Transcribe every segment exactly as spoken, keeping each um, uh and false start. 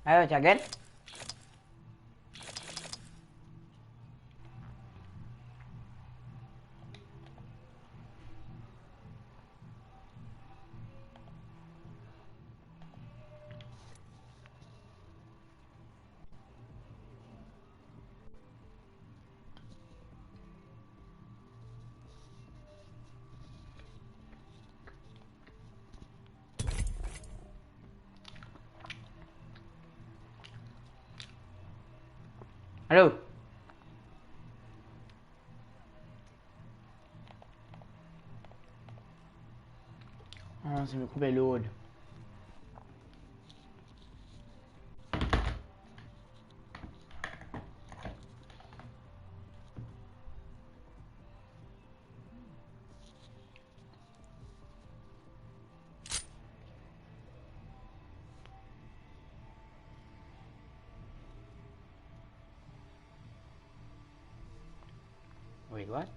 Ayo, ti a gagn. Alo? Ah, so mikro pe load. Wait, what?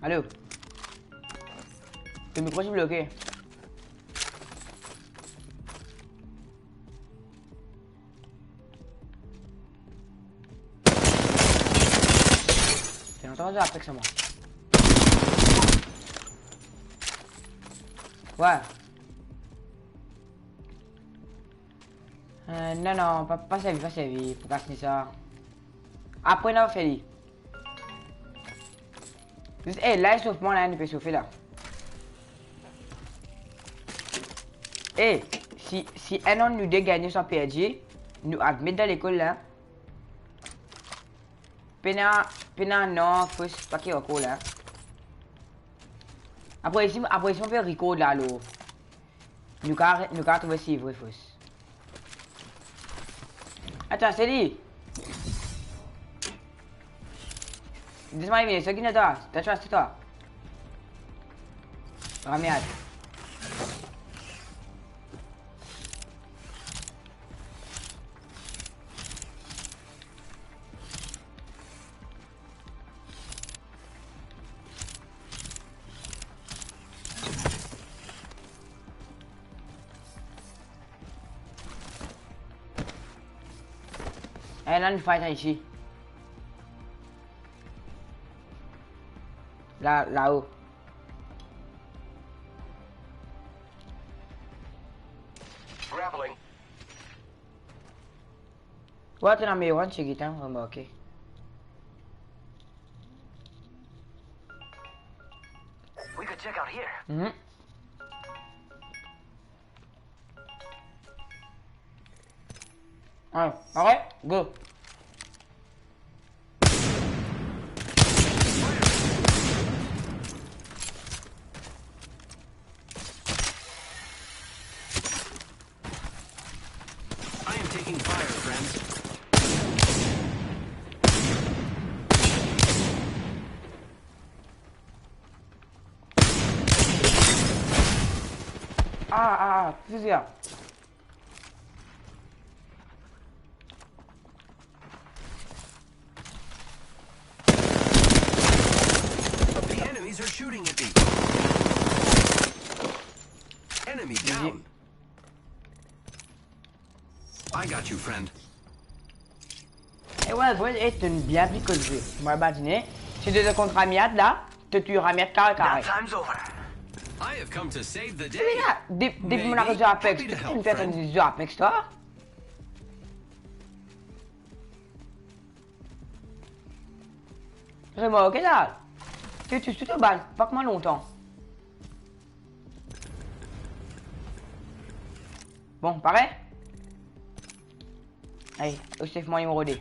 Alo? To mikro ti bloke. Fer lontan zwe Apex mwa. Wey. Euh, non, non, pa, pa servi, pa servi pou kas ni sa. Apre, nou fer li. Zis, eh, la, li sof mwa la, nou pe sofe la. Eh, si, si enn dan nou de gagne, swa perdi, nou admet dan lekol la. Pena, pena, non, fos, pa ki ankor la. Apre isi, apre isi, mo pe record la, alor. Nou ka, nou ka trouve si vre fos. Atann, se li. Dis mwa, vini, se ki nou twa? Twa, twa, se twa. Ah, merde. Eh, la, nou fight isi. La, lao. Grappling. Wa, to ena meyor enn ti gitan, remarke. We could check out here. Mhm. Alor, pare, go. I am taking fire, friends. Ah, ah, ah, ki se sa? The enemies are shooting at me. Enemy down. I got you, friend. E wey, wey, e, to bien pli kot zot. Mo imazine, si to kontra Miad la, to touy Miad kare kare. That time's over. I have come to save the day. Maybe I'd be happy to help, friend. Depi, depi mo ariv Apex, to finn fer zwe Apex, twa? Remarke la, to touy tou bal, pa kouma lontan. Bon, pare? Alez, o sef mwa nimero de.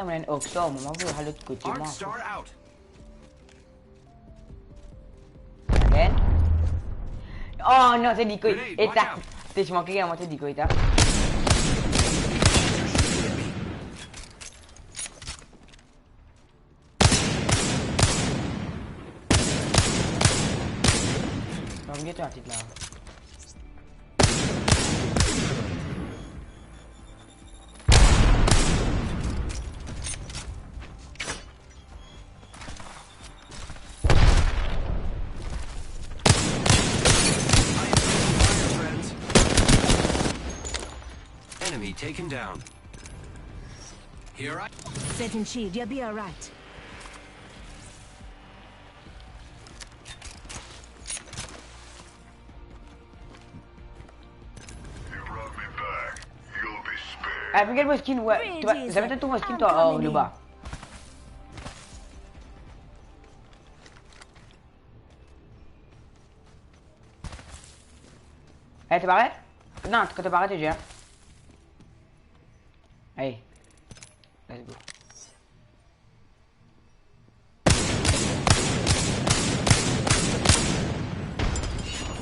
Mwen, oh, so, mama, pou al lot kote, Arc mwa. Star out. Again? Oh non, se decoy. Grenade, e watch sa, out. Te ti manke, mwa, se decoy, sa. Kom dia tu atik la. Enemy taken down. Here I Setting shield, you'll be all right. You brought me back. You'll be spared. Ah, regarde mon skin, ouais. Where is it? Zame to trouv mon skin, toi, oh, le bas. Eh, t'es barré? Non, quand t'es barré, t'es déjà. Allez. Let's go.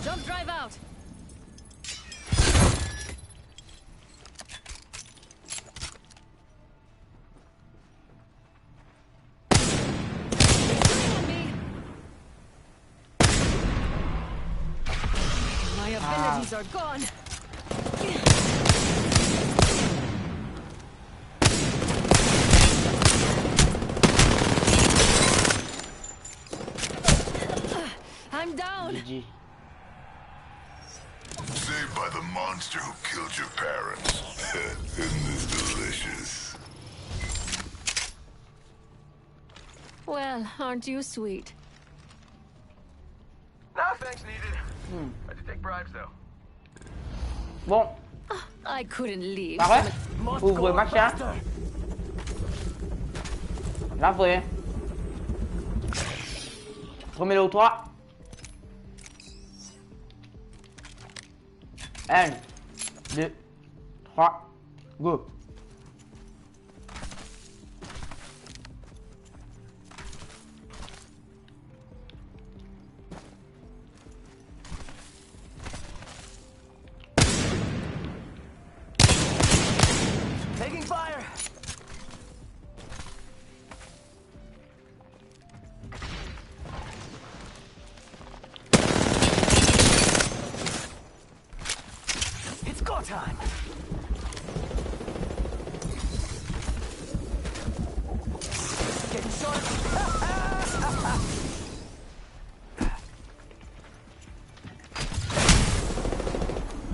Jump drive out. My abilities are gone. I'm down. G G. Saved by the monster who killed your parents. Isn't this delicious? Well, aren't you sweet? No thanks needed. Hmm. I do take bribes, though. Bon. I couldn't leave. Pare? Ouvre machin. La, vre. Premier ou trwa. Un, deux, trois, go. Taking fire. It's go time. Getting shot.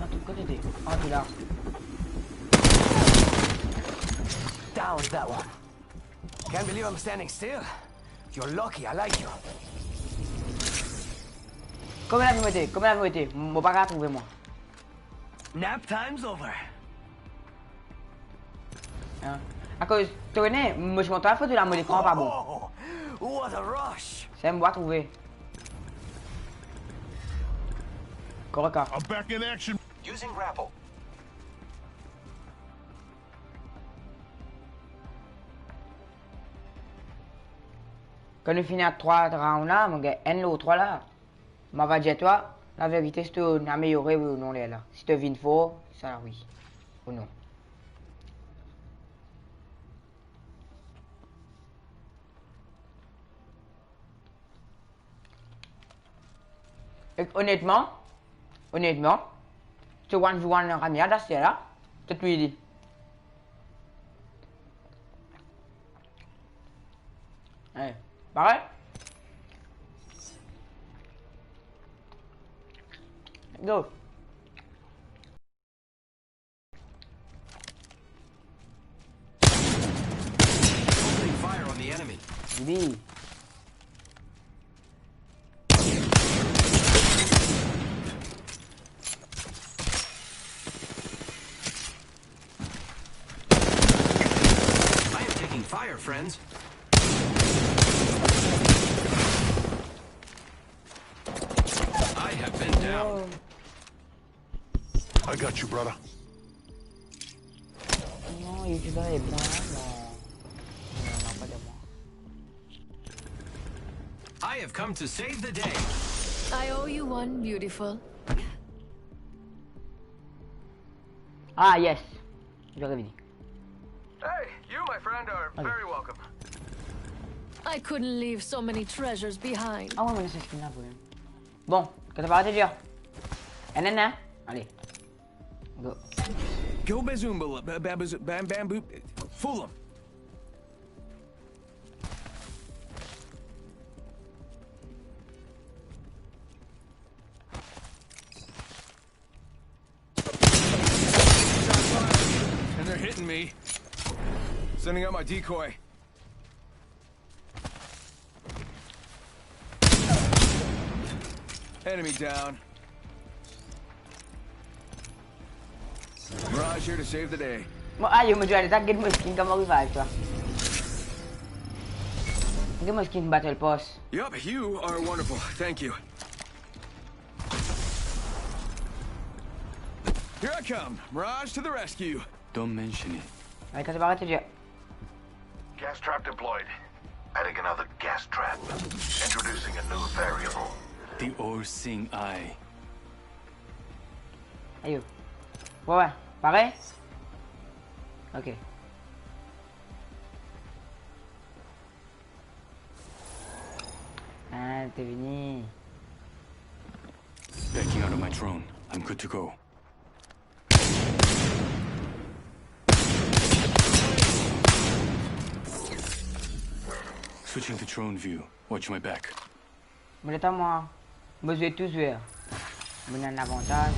Ah, tu connais des. Ah, tu l'as. Down that one. Can't believe I'm standing still. You're lucky, I like you. Kouma lavi mo ete? Kouma lavi mo ete? Mo pa kapav trouve mwa. Nap time's over. Hein? Akoz, to kone, mo ti mont twa fwa la, mo lekran pa bon. Oh, what a rush! Sa mo pa trouve. Korek, hein? I'm back in action. Using grapple. Kan nou fini ar trwa round la, mo gagn enn lor trwa la. Mo va dir twa laverite, si to ameliore, wi ou non, lerla. Si to vinn for, sa wi ou non. Ek onetman, onetman, to one v one Rania, aster la, to touy li. Allez, pare? Go. Opening fire on the enemy. Gidi. I am taking fire, friends. I have been down. Oh. I got you, brother. Non, il est pas les bras, non. I have come to save the day. I owe you one, beautiful. Ah, yes. Zot revini. Hey, you, my friend, are very welcome. I couldn't leave so many treasures behind. Ah ouais, mo ena skin la pou li. Bon, kan to pa rete dir. Enn, enn, enn. Ale. Go. Go bazoombala, ba-, ba-, bam, bam, boop. Fool 'em. And they're hitting me. Sending out my decoy. Enemy down. Mirage here to save the day. Mo, ayo, mo jwenn atak, get mo skin, kouma revive twa. Get mo skin battle pass. Yup, you are wonderful. Thank you. Here I come. Mirage to the rescue. Don't mention it. Ayo, kan to pa rete dir. Gas trap deployed. Adding another gas trap. Introducing a new variable. The All-Seeing Eye. Ayo. Ouais, ouais. Pare? Ok. Ah, to vini. Backing out of my drone. I'm good to go. Switching to drone view. Watch my back. Mo letan mwa, mo zwe tou zwer. Mo ena lavantaz.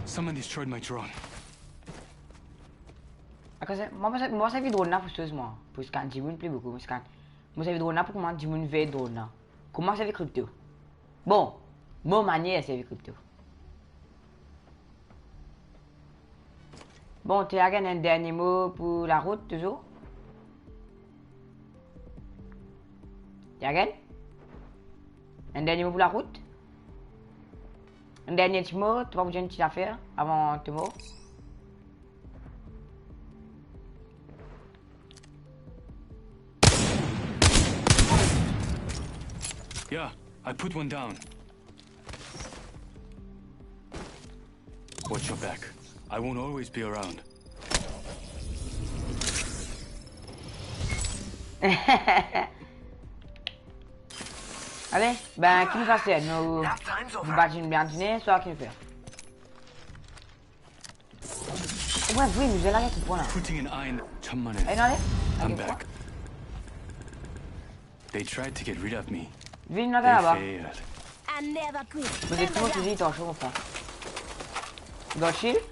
Someone destroyed my drone. Akoz, mo pa, mo pa servi drone la pou soz mwa, pou scan dimoun pli boukou, mo scan, mo servi drone la pou kouma dimoun vey drone la. Kouma servi kripto. Bon, mo manier servi kripto. Bon, Tiagen, enn dernie mo pou larout, touzour? Tiagen? Enn dernie mo pou larout? Enn dernie ti mo, to pa pou dir enn ti zafer avan to mor? Yeah, I put one down. Watch your back. I won't always be around. Ale, ben, ki nou fer? Nou, nou bat enn bien dine, swa ki nou fer? Ouais, vre, nou zwe la, ki pran la. Putting an eye in someone else. Ayo, nou ale. I'm back. They tried to get rid of me. Vinn la, laba. They failed. I never quit. Mo zwe tou mo fizi, atansion, mo pran. Dan shield.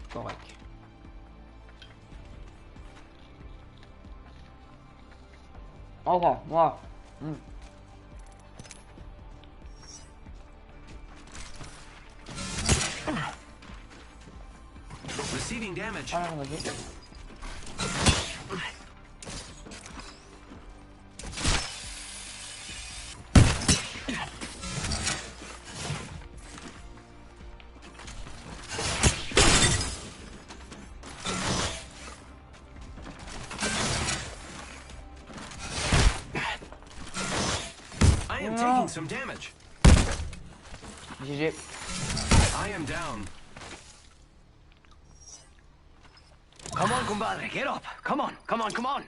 Korek. Ankor, ouais. Hmm. Receiving damage. Ah, non, vas-y. I am taking some damage. G G. I am down. Come on, compadre, get up. Come on, come on, come on.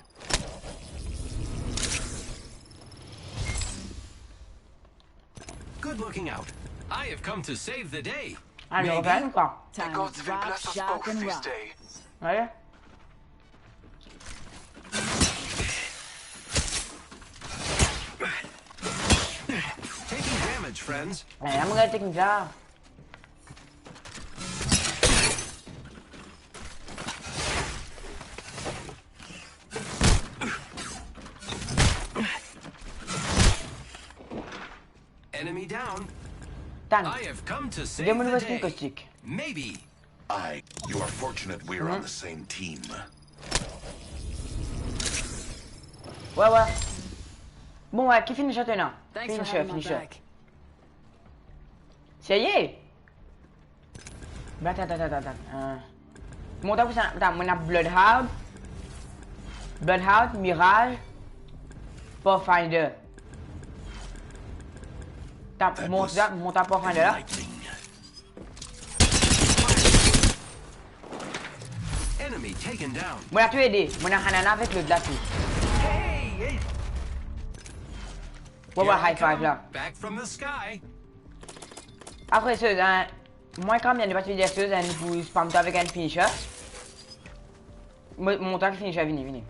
Good looking out. I have come to save the day. Ah, Maybe. Regarde, quoi. They got the glass of both this day. Ouais. Taking damage, friends. Ouais, I'm gonna take him down. Enemy down. Tann. I have come to save the day. Maybe. I, you are fortunate we're on the same team. Wey, wey. Bon, wey, ki finisher to ena? Finisher, finisher. Serye? Atann, atann, atann, atann. Euh, mont pou sa, atann, mo ena Bloodhound. Bloodhound, Mirage, Pathfinder. Atann, mont sa, mont sa Pathfinder la. Enemy taken down. Mo ena touledes. Mo ena Hanana avek lot la tou. Wey, wey, high five la. Back from the sky. Apre sa, hein, mwa kan mem, mo pa ti dir sa, hein, pou spam twa avek enn finisher. Mo, mont ki finisher, vini, vini.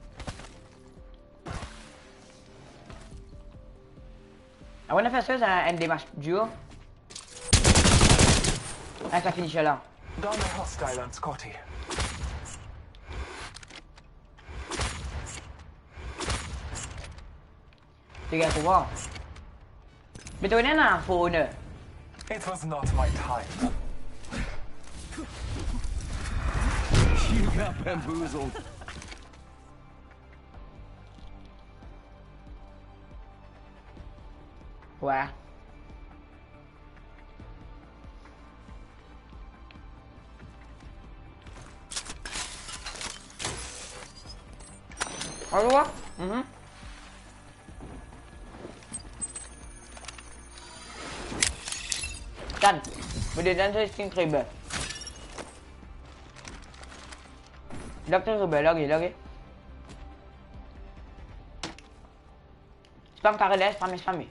Apre nou fer sa, hein, enn deathmatch duo. Hein, sa finisher la. Gun hostile on Scotty. Ti gagn pou mwa. Me to ena For Honor. It was not my time. You got bamboozled. Wey. Alo? Mhm. Tann. Mo dedan so skin Kraber. Dokter Kraber, lage, lage. Spam kare la, spam, spam.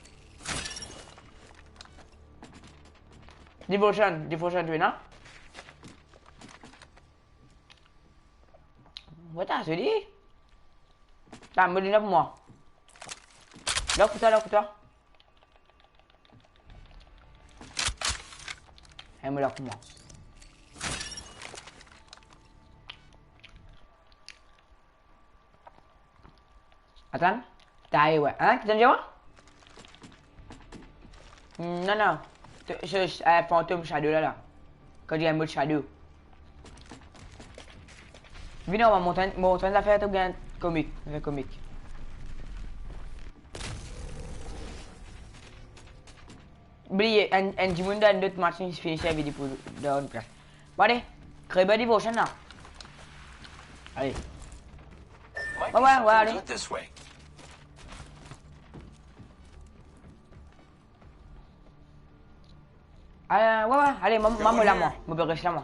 Devotion, Devotion, to ena? Wey, ta, zoli. Tann, mo donn pou mwa. Lak pou twa, lak pou twa. Hey, mo lak pou mwa. Atann. Taye, wey. Hein? Ki to'nn dir mwa? Hmm, non, non. To, so, eh, Phantom Shadow la, la. Kan dir enn mod Shadow. Vini, mo montre, mo montre enn zafer to bien komik, zafer komik. Bliye, enn, enn dimoun dan lot match, li fini servi li pou down plas. Bon, ale, Kraber Devotion la. Ale. Wey, wey, wey, ale. Ah, wey, wey, ale, mo, mo, mo la, mo. Mo pe res la, mo.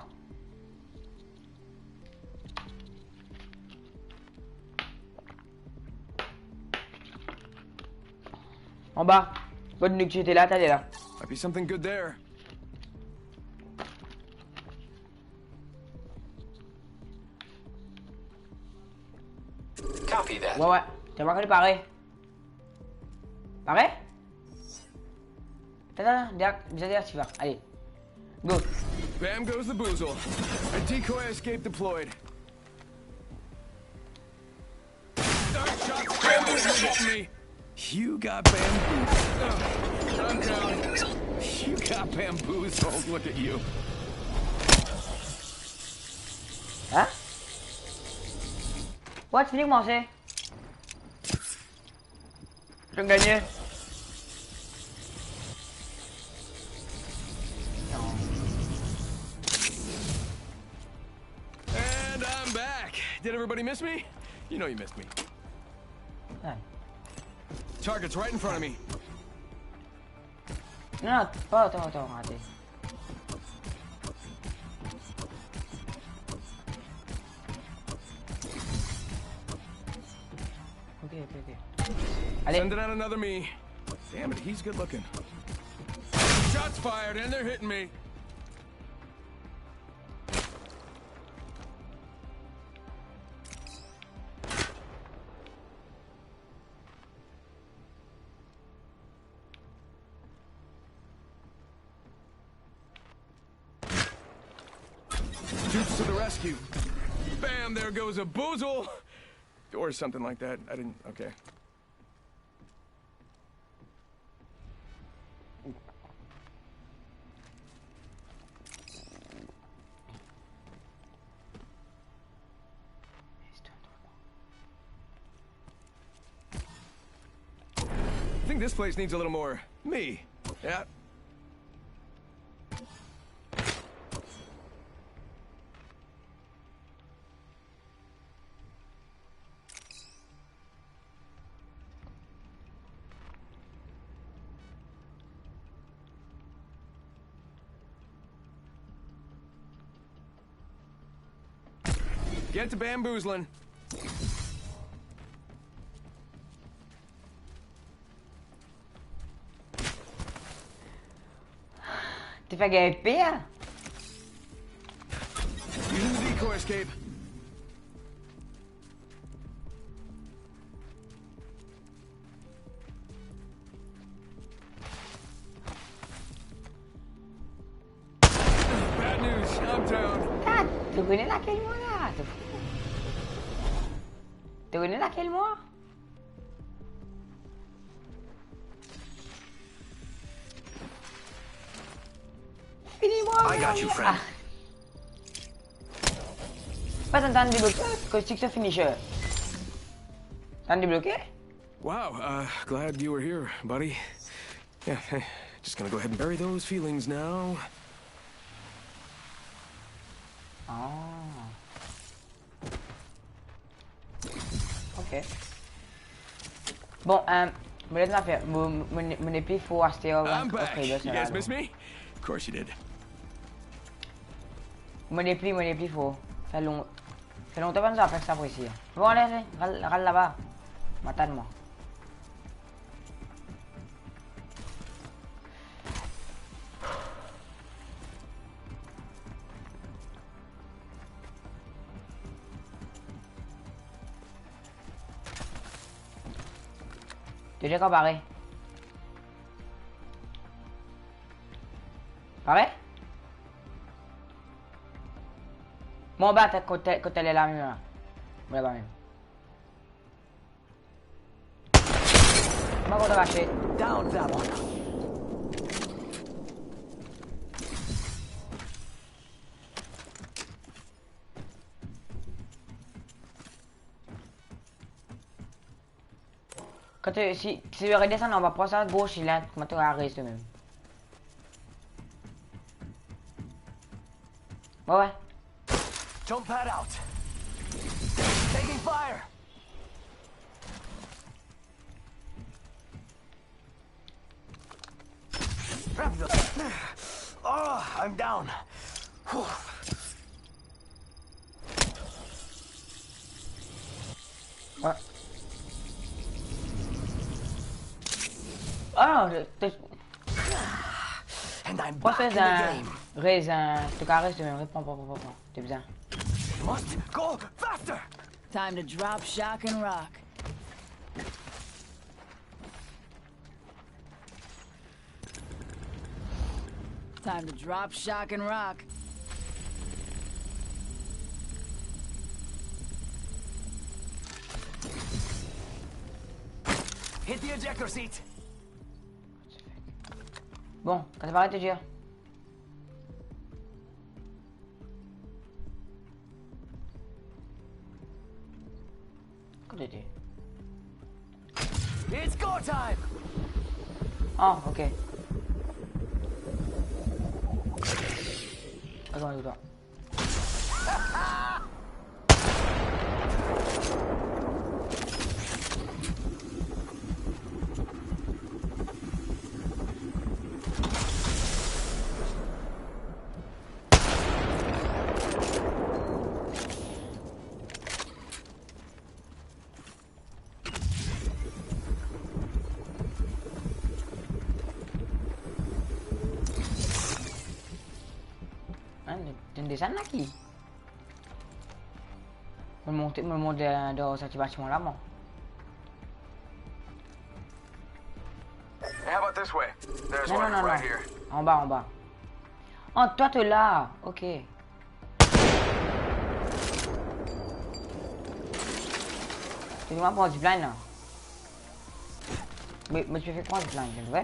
Anba. Kot nou ti ete la, taler la. Might be something good there. Copy that. Wey, wey. Ti pa konn pare. Pare? Atann, atann, deak-, bizin deaktiv la. Ale. Go. Bam goes the boozle. A decoy escape deployed. Dark shots fired and hit me. You got bamboozled. I'm down. You got bamboozled. Look at you. Hein? What? Fini koumanse? To'nn gagne. And I'm back. Did everybody miss me? You know you missed me. Ah. Target's right in front of me. Non, non, pa, atann, atann, atann. Ok, ok, ok. Ale. Sending out another me. Damn it, he's good looking. Shots fired and they're hitting me. Dudes to the rescue. Bam, there goes a boozle. Or something like that. I didn't, okay. This place needs a little more me. Yeah. Get to bamboozling. To fer gagn per? Using the decoy escape. Bad news, I'm down. Kat, to kone lakel mwa la? To, to kone lakel mwa? Fini mwa, I got you, friend. Ah. Pas tann, tann debloke. Kote to finisher? Tann debloke? Wow, uh, glad you were here, buddy. Yeah, hey, just gonna go ahead and bury those feelings now. Ah. Ok. Bon, euh, mo le dir zafer, mo, mo, mo nepli for aster. I'm back. You guys miss me? Of course you did. Mo nepli, mo nepli for. Fer long, fer lontan bann zafer sa par isi. Bon, ale, ale, al, al laba. Mo atann mwa. To dir kan pare? Pare? Mo anba, kot, kot ale la mem la. Mo laba mem. Mo pa kontan rache. Down that one. Kan to, si, si to redesann anba, pran sa gros la, kouma to ariv to mem. Wi, wi. Jump pad out. Taking fire. Grab the. Oh, I'm down. Whew. Ah. Ah, to, to, And I'm back in the game. Rezin, to kapav res mem, pran, pran, pran, pran, pran. To bizin. Must go faster. Time to drop, shock, and rock. Time to drop, shock, and rock. Hit the ejector seat. Bon, kan to pare to dir. Kot to ete? It's go time! Ah, ok. Atann, atann. Hein, to, to desann la ki? Mo monte, mo monte dan, dan sa ti batiman la, mwa. How about this way? There's one right here. Non, non, non, non. Anba, anba. Ah, twa to la. Ok. To kone mo pran zipline la. Me, me to pe fer pran zipline, se vre?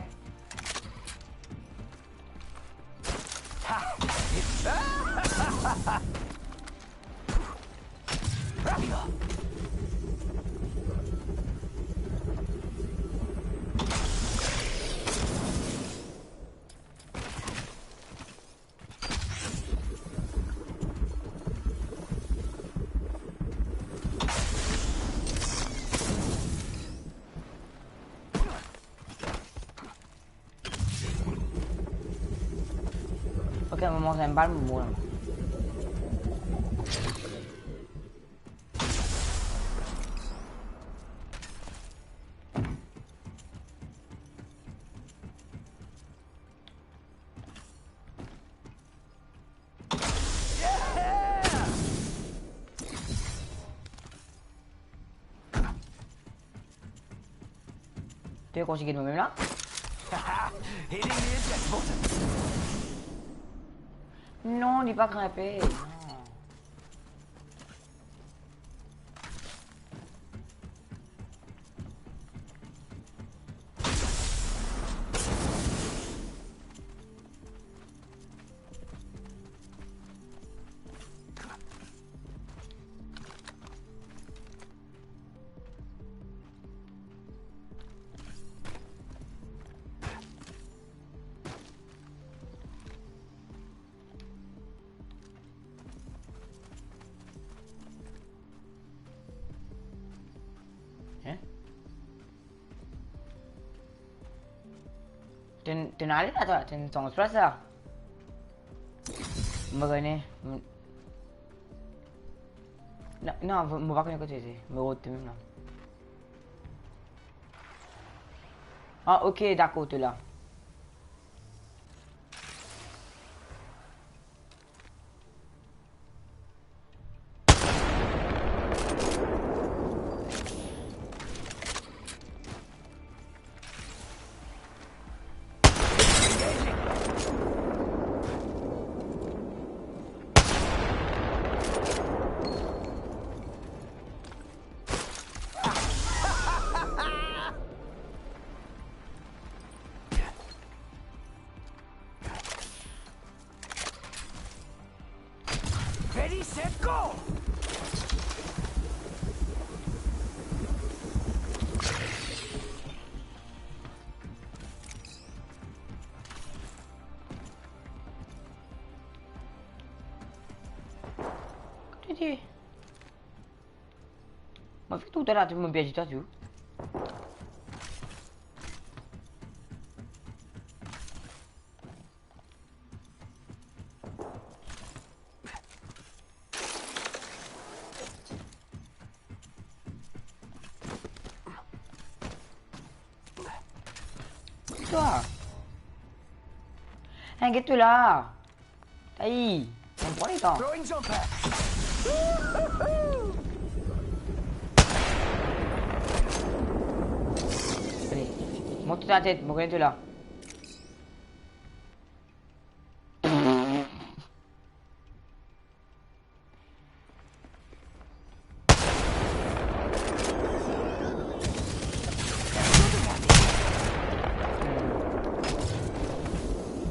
Mo manz enn bal, mo mor laba. To kontign mwa mem la? Hitting the eject button. Non, li pa grinpe. Non. Hein? T'es, t'es allé là, toi? T'es dans ce place-là? Mo pa kone. Non, non, mo pa kone kote to ete. Mo rod to mem la. Ah, ok, dakor, to la. Ready, set, go! Kote to ete? Mo fek tou tala, to mo perdi twa tou. Twa. Hein, get to la. Aïe, on prend les temps. Throwing jump pad. Allez, monte ta tèt, mo kone to la. Non, non, non, non, non.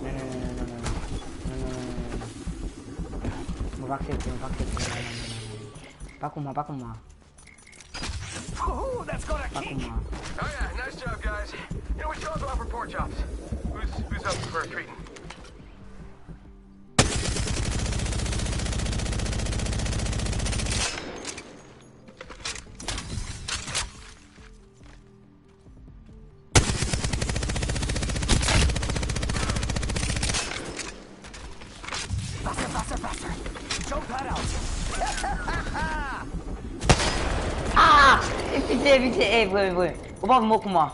Non, non, non, non, non. Mo pa aksepte, mo pa aksepte. Non, non, non, non, non. Pa kouma, pa kouma. Ooh, that's got a kick. Pa kouma. Oh yeah, nice job, guys. You know, we should all go out for pork chops. Who's, who's up for a treat? Faster, faster, faster. Jump pad out. Ah! Pitié, pitié, eh, bre, bre. Ou pa mor kouma.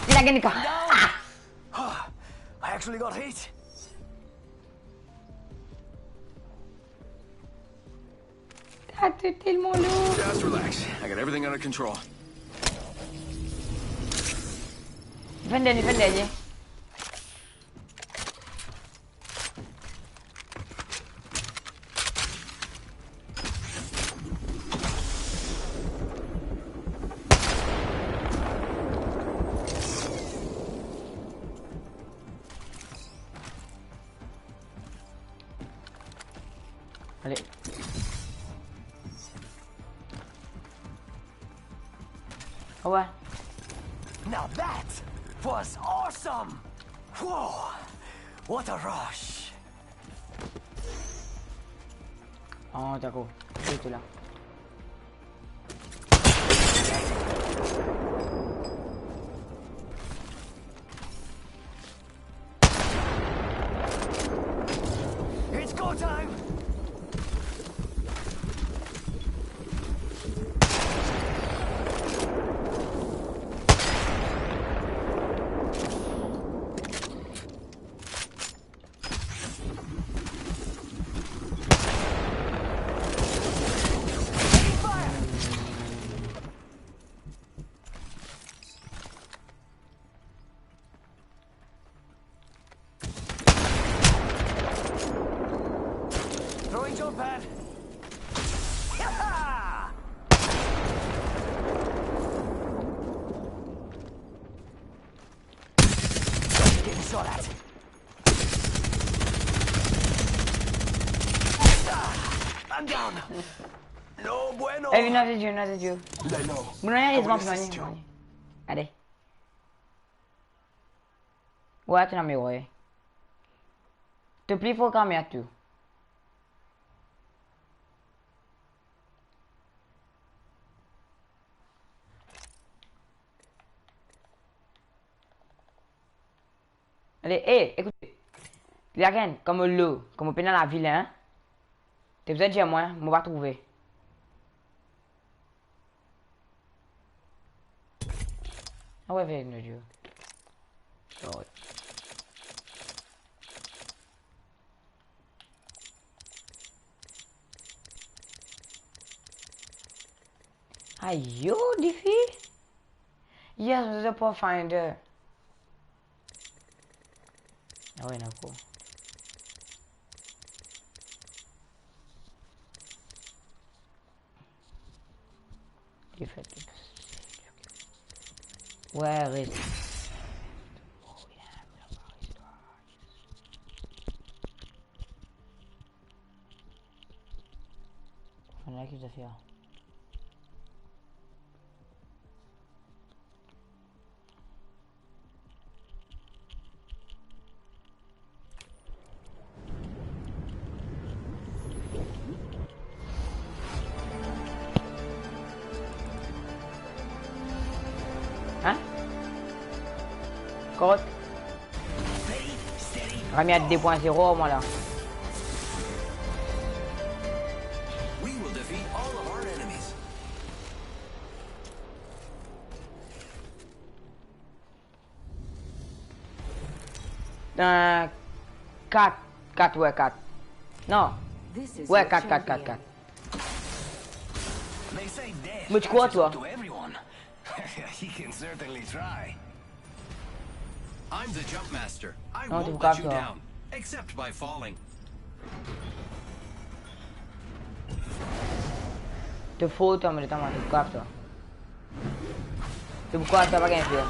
Li lagagn kan. No. Ah! I actually got hit. Ah, t'es tellement lourd. Just relax. I got everything under control. Finn dernie, finn dernie. Allez. Ah ouais. Now that was awesome! Whoa! What a rush! Oh, d'accord. C'est tout là. Time. Throwing jump pad. Getting shot at. I'm down. No bueno. Ey, vinn adedio, vinn adedio. Lelo. Mo nanye, I will assist you. Ale. Wi, to nanye, wi. To pli for kamera tou. Ale, e, ekoute. Li again, kouma lo, kouma pena lavil, hein? To bizin dir mwa, mo pa trouve. Ah ouais, avec nos dieux. Sorry. Ayo, difi? Yes, the Pathfinder. Ah ouais, d'accord. Li fer ki... Ouais, res. Ann al ki zafer. Hein? Kot? Rami a de pwin zero, mwa la. We will defeat all of our enemies. Euh, kat, kat, ouais, kat. Non. Ouais, kat, kat, kat, kat. They say death catches up to everyone. Mo ti krwar twa. He can certainly try. I'm the jump master. I won't let you down, except by falling. To for twa, mo letan mo ti krwar twa. Se poukwa sa pa gagn fer.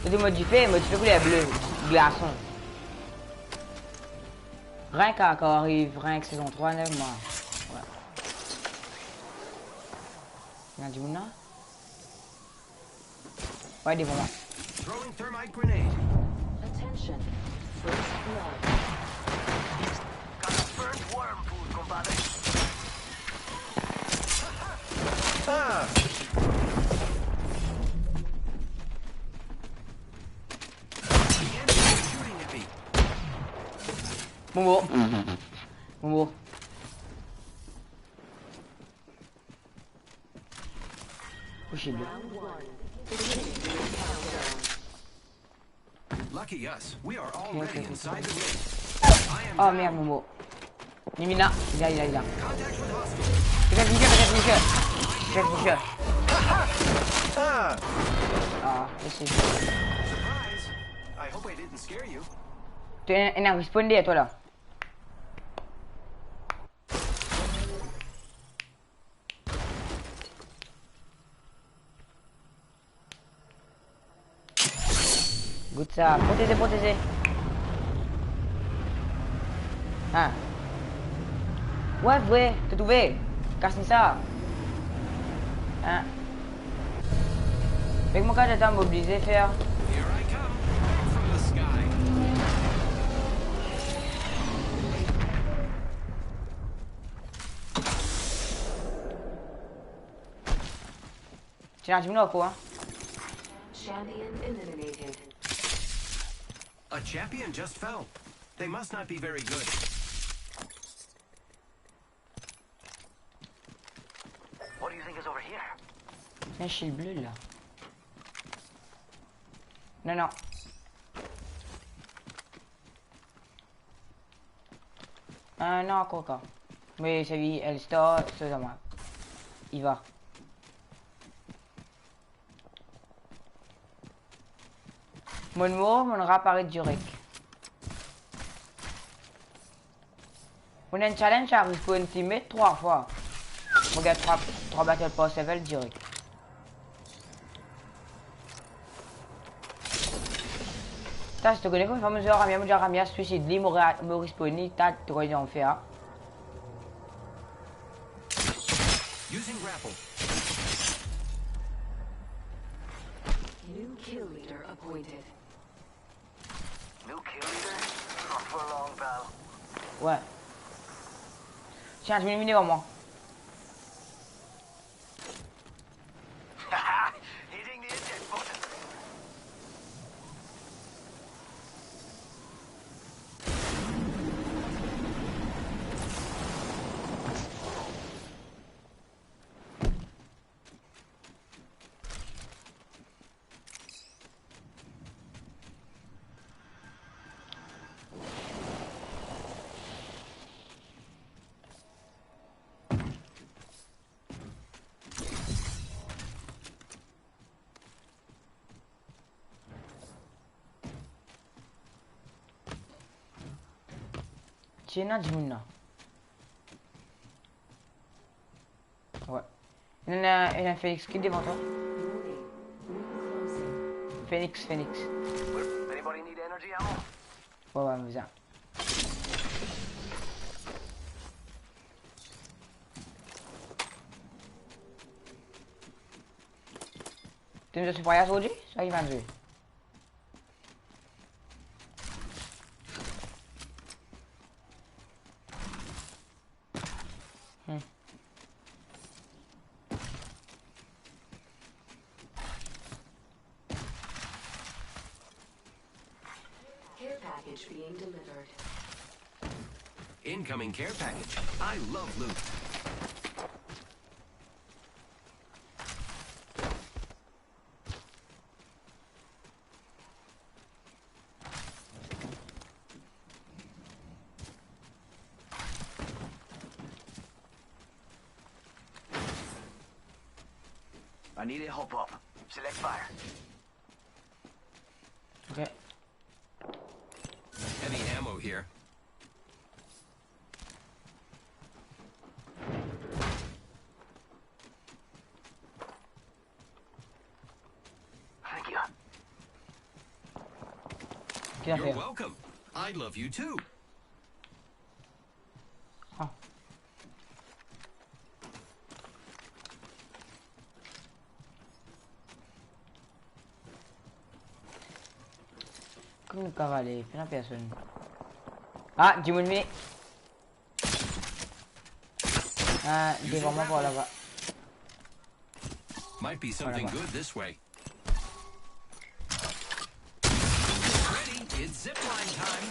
Li modife, modife kouler ble, glason. Rink a, kan ariv rink sezon trwa, nek mwa. Wi. Ena dimoun la? Ouais, devan mwa. Throwing thermite grenade. Attention. First blood. Got a first worm food, compadre. Ah! The enemy is shooting at me. Mo mor. Mo mor. Kouche ble. Lucky us, we are already inside the ring. I am down. Oh merde, mo mor. Li, li la, li la, li la, li la. Contact with hostiles. Peut-être finisher, peut-être finisher. Peut-être finisher. Ah, esi. Surprise. I hope I didn't scare you. Ena, ena respawn deryer twa la. Gout sa. Proteze, proteze. Hein. Ouais, vre, to trouve. Kas li sa. Hein. Fek mo kapav mobilize fer. Here I come, back from the sky. Ena dimoun ankor, hein. Champion eliminated. A champion just fell. They must not be very good. What do you think is over here? Ena shield bleu la. Non, non. Ah, non, ankor kan. Me servi L-Star, so zame. Li va. Monn mor, monn reaparet direk. Monn enn challenge, sa ariv pou enn teammate trwa fwa. Mo gagn trwa, trwa battle pass level direk. Ta, si to kone konbien fwa mo zwe Ramia, mo dir Ramia suicide li, mo re-, mo respawn li, ta, to kone ki mo fer, ah. Using grapple. New kill leader appointed. New kill leader? Not for long, pal. Ouais. Tiens, je vais éliminer moi. Hitting the eject button. Ti ena dimoun la. Ouais. Ena, ena Phoenix ki devan twa. Phoenix, Phoenix. Anybody need energy ammo? Ouais, ouais, bizin. To ena zwe Free Fire ozordi? Sa ki bann zwe? Hmm. Care package being delivered. Incoming care package. I love loot. I need a hop up. Select fire. Ok. Heavy ammo here. Thank you. Ki zafer? You're welcome. I love you too. Ah. Kouma nou kav ale? Pena personn. Ah, dimoun vini. Ah, devan mwa par laba. Might be something good this way. Ready? It's zipline time.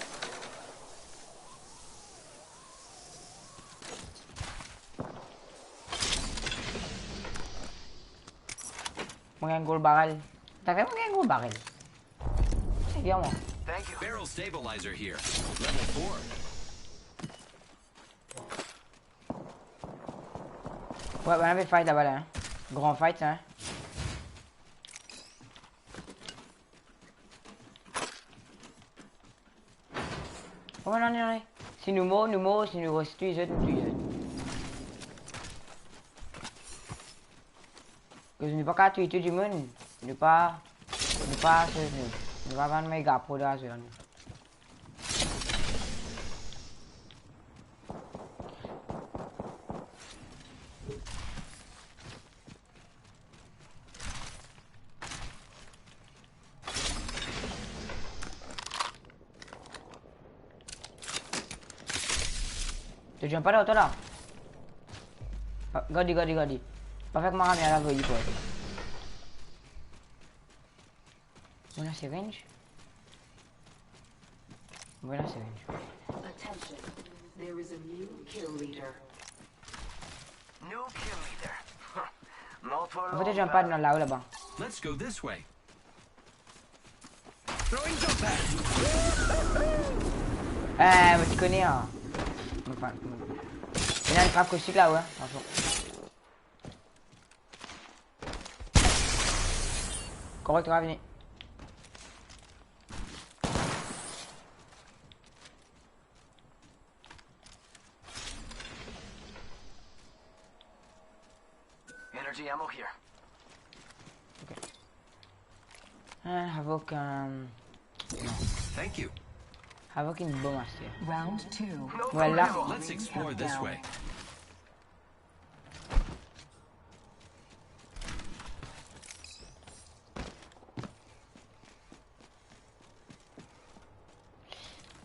Mo gagn gold barrel. Tafer mo gagn gold barrel. Se bien mwa. Thank you. Barrel stabilizer here. Level four. Ouais, bann la pe fight laba la, hein. Gran fight, hein. Kouma nou ale? Si nou mor, nou mor, si nou res touy zot, nou touy zot. Koz nou pa kav touy tou dimoun, nou pa, nou pa, nou, nou pa bann mega pro dan la zone. To jump pa dan oto la? Ah, gard li, gard li, gard li. Pa fer kouma Ramia la, voy li pou. Bon, la, c'est range. Bon, la, c'est range. Attention, there is a new kill leader. New kill leader. Not for long, pal. En fait, j'ai un pad dans là-haut, là-bas. Let's go this way. Throwing jump pad. Eh, mais tu connais, hein. Enfin, il y a une frappe caustique là, ouais, franchement. Correct, on va venir. Energy ammo here. Ok. Ah, Havoc, euh, non. Thank you. Havoc une bombe, c'est... Round two. Voilà. Let's explore this way.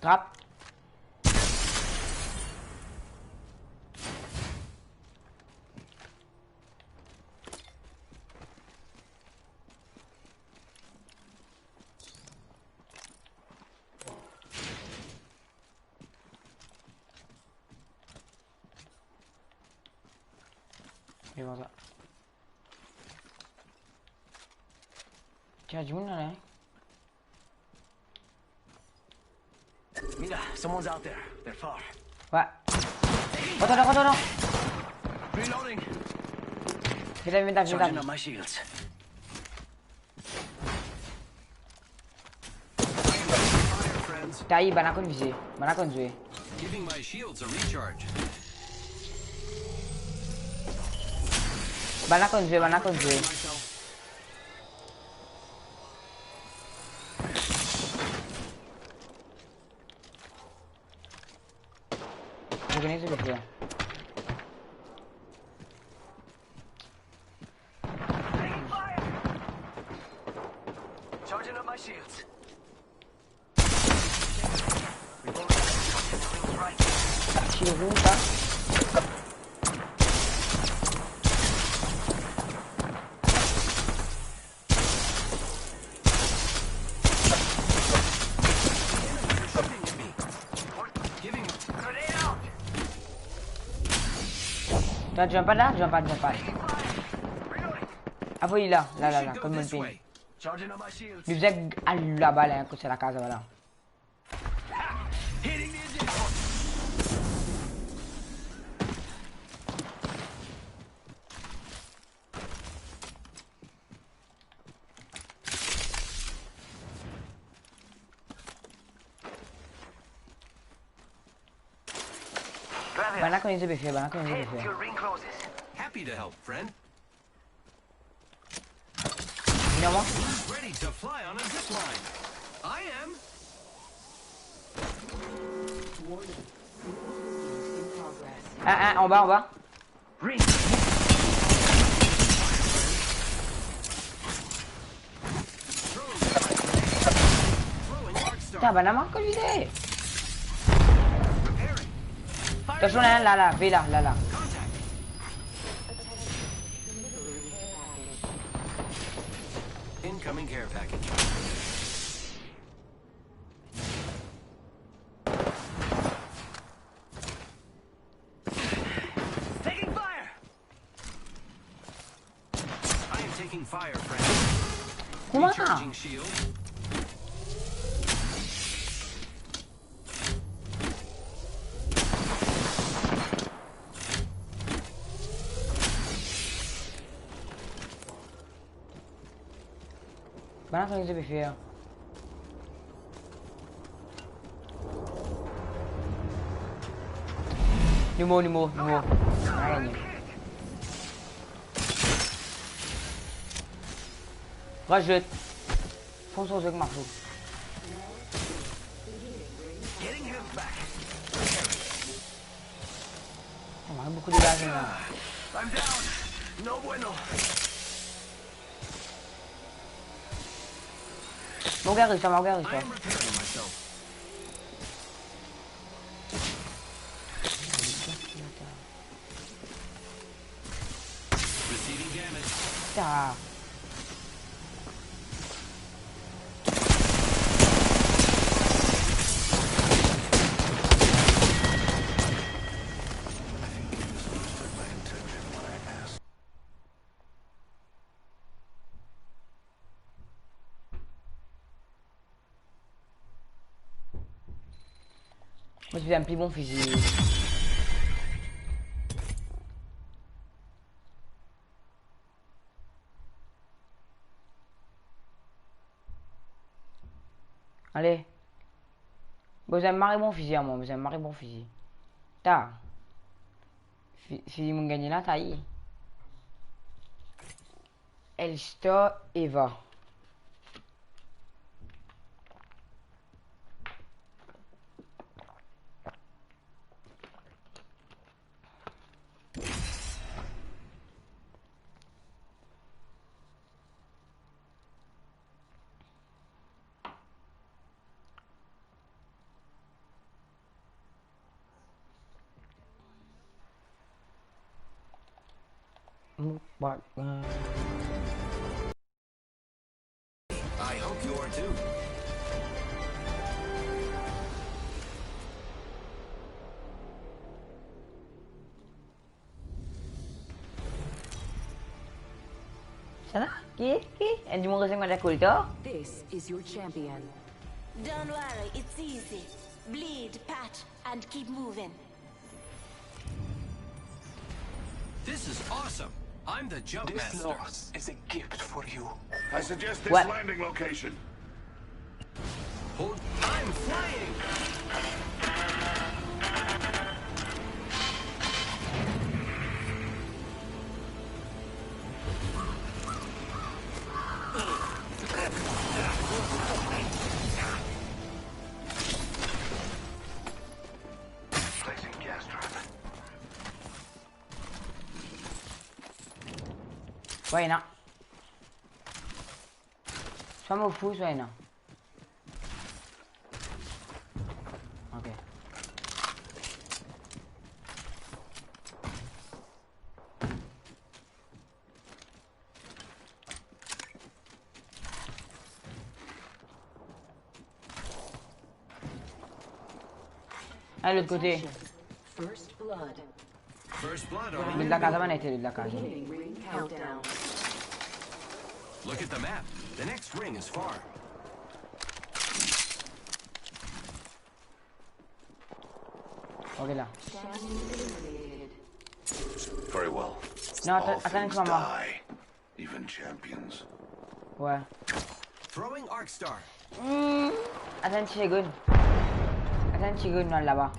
Trap. E vwala. Ti ena dimoun la, hein? Mira, someone's out there. They're far. Ouais. Attends, attends, attends, attends. Reloading. Vite, vite, vite, vite. Charging up my shields. Taille, bann la konn vize, bann la konn zwe. Giving my shields a recharge. Bann la konn zwe, bann la konn zwe. Organize le jeu. Charging up my shields. Shield room, ça. Attends, jump pad la, jump pad, jump pad. Ah, oui, la, la, la, la, comme une ping. Li bizin al laba la, kot sa lakaz laba la. Bann la konn ede pe fer, bann la konn ede pe fer. Happy to help, friend. Vinn ar mwa. Who's ready to fly on a zip line? I am. Warning. In progress. Ah, ah, anba, anba. Ring. Throwing arc star. Tabarnak, kouma li ye? Preparing. Fire. Atansion la, la, la, ve la, la, la. Contact. Incoming care package. Taking fire. I am taking fire, friend. Kouma? Recharging shield. Bann la konn ede pe fer. Nou mor, nou mor, nou mor. Ayo. Razout. Fons, fons, ek marso. Getting him back. Oh, on a beaucoup de gaz là. I'm down. No bueno. Mo gari sa, mo gari sa. I am repairing myself. Receiving damage. Ta. Mo ti bizin enn pli bon fizi. Ale. Bizin mari bon fizi, amwin, bizin mari bon fizi. Ta. Fi-, fizi mo gagne la, ta ye. Elster Eva. Mukbang. I hope you are too. Sa la? Ki? Ki? Enn dimoun rezoinn mwa dan koridor? This is your champion. Don't worry, it's easy. Bleed, patch, and keep moving. This is awesome. I'm the jump master. This loss is a gift for you. I suggest this What? landing location. Hold, I'm flying! Placing gas trap. Swa ena. Swa mo fou, swa ena. Ok. Al lot kote. First blood. First blood on. Lot lakaz, bann ete lot lakaz. Beginning ring countdown. Look at the map. The next ring is far. Ok la. Very well. Non, atann, All atann, things mama. die. Even champions. Ouais. Throwing Arc Star. Hmm. Atann enn ti segonn. Atann enn ti segonn, non, laba.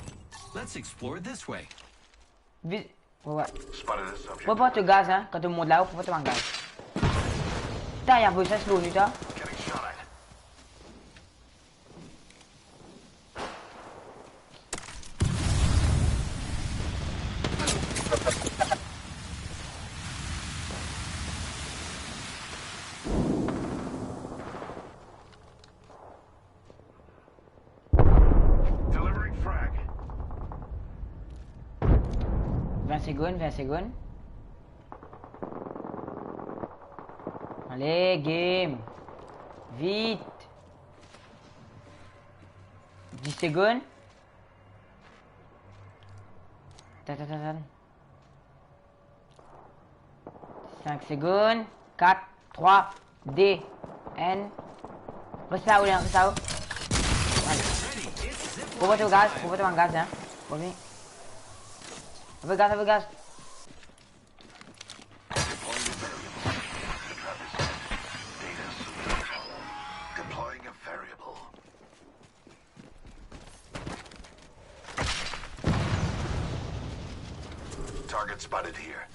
Let's explore this way. Vi-, ouais, ouais. Spotted a subject. Prepar to gaz, hein, kan to mont lao, prepar to bann gaz. Putain, y a un boss lor nou, ta. Getting shot at. Delivering frag. Vin segonn, vin segonn. Ale, game. Vit. Dis segonn. Atann, atann, atann. Sink segonn. Kat, trwa, de, enn. Res la, Aurélien, res la. Ale. Pou vote gaz, pou vote bann gaz, hein. Pou vini. Avoy gaz, avoy gaz. Deploying a variable. Data switch. Deploying a variable. Target spotted here.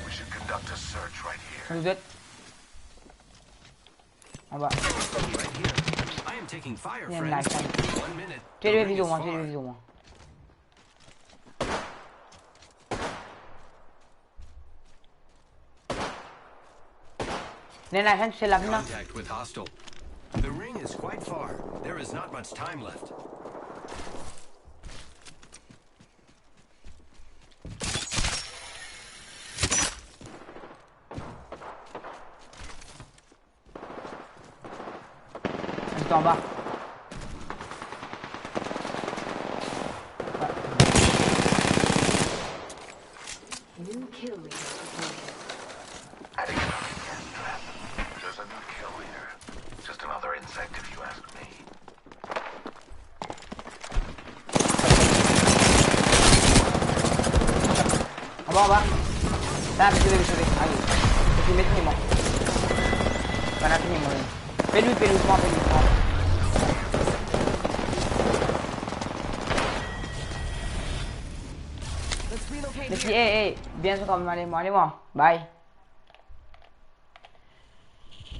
We should conduct a search right here. Vous êtes Anba. Right here. I am taking fire, friends. Li ena life. One minute. Tue li, viz mwa, tue li, viz mwa. Li ena life, se la, non? Contact with hostile. The ring is quite far. There is not much time left. Li anba. New kill leader appointed. Adding another gas trap. There's Anba, anba. Sa, sove, sove. Ale. Sove, met li mor. Bann la fini mor. Pe li, pe li, pe li. Let's relocate. Met li, here. Ey, ey. Bien zwe kanmem, ale mwa, ale mwa. Bye.